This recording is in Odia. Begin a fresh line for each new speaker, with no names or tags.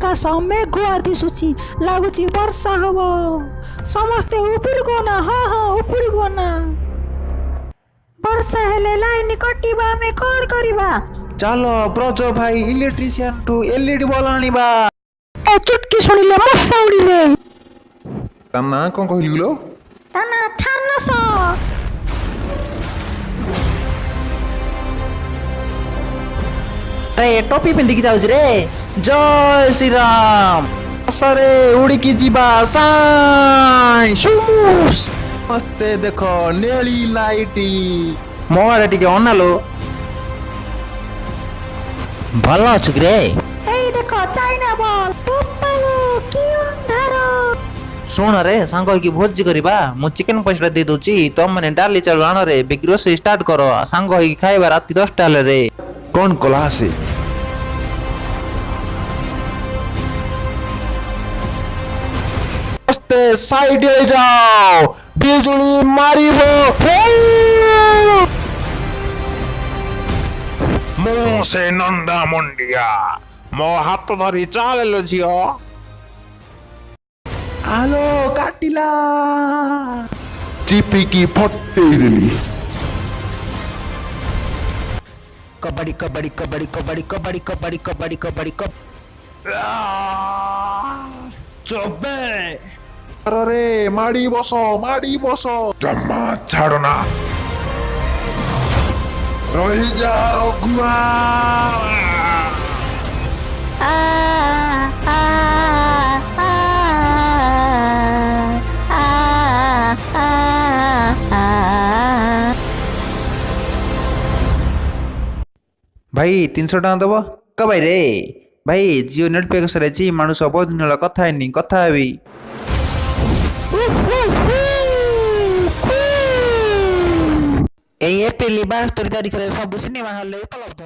ଆକାଶ ମେଘୁଆ ଦିଶୁଛି, ଲାଗୁଛି ବର୍ଷା ହବ। ସମସ୍ତେ ଉପରକୁ ଅନା। ହଁ ହଁ, ଉପରକୁ ଅନା। ବର୍ଷା ହେଲେ ଲାଇନ କଟିବ, ଆମେ କଣ କରିବା?
ଚାଲ ବ୍ରଜ ଭାଇ, ଇଲେକ୍ଟ୍ରିସିଆନ ଠୁ ଏଲଇଡି ବଲ୍ ଆଣିବା।
ଏ ଚୁଟକି ଶୁଣିଲେ ମଶା ଉଡ଼ିବେ।
ତା ନାଁ କଣ କହିଲୁ କିଲୋ?
ତା ନା ଥାନସ।
ରେ ଟୋପି ପିନ୍ଧିକି ଯାଉଛି ରେ। ଜୟ ଶ୍ରୀରାମ। ଆକାଶରେ ଉଡ଼ିକି ଯିବା ସାଇଁ ସୁସ୍।
ସମସ୍ତେ ଦେଖ, ନେଳି ଲାଇଟି।
ମୋ ଆଡ଼େ ଟିକେ ଅନାଲୋ। ଭଲ ଅଛୁ କିରେ?
ଏଇ ଦେଖ ଚାଇନା ବଲ୍। ବୋପାଲୋ, କି ଅନ୍ଧାର!
ଶୁଣରେ, ସାଙ୍ଗ ହେଇକି ଭୋଜି କରିବା। ମୁଁ ଚିକେନ ପଇସାଟା ଦେଇ ଦଉଛି, ତମମାନେ ଡାଲି ଚାଉଳ ଆଣରେ। ବେଗି ରୋଷେଇ ଷ୍ଟାର୍ଟ କର, ସାଙ୍ଗ ହେଇକି ଖାଇବା ରାତି 10ଟା ହେଲେ ରେ।
କଣ କଲା ସେ? ସମସ୍ତେ ସାଇଡ ହେଇଯାଅ, ବିଜୁଳି ମାରିବ।
ମୁଁ ସେ ନଣ୍ଡା ମୁଣ୍ଡିଆ, ମୋ ହାତ ଧରି ଚାଲିଲ ଝିଅ।
ଆଲୋ, କାଟିଲା।
ଚିପିକି ଫଟେଇ ଦେଲି।
କବାଡି କବାଡି କବାଡି କବାଡି କବାଡି କବାଡି କବାଡି କବାଡି।
ଚବେ।
ରେ ମାଡି ବସ, ମାଡି ବସ।
ଜମା ଛାଡନା,
ରହିଯା ରଘୁଆ।
ଆ ଆ ଆ ଆ ଆ ଆ।
ଭାଇ, 300 ଟଙ୍କା ଦବ କ ଭାଇ ରେ ଭାଇ। ଜିଓ ନେଟ୍ ପ୍ୟାକ୍ ସରିଯାଇଛି, ମଣିଷ ବହୁତ ଦିନ ହେଲା କଥା ହେଇନି, କଥା ହେବି। ଏଇ ଏପ୍ରିଲ 72 ତାରିଖରେ ସବୁ ସିନେମା ହଲରେ ଉପଲବ୍ଧ।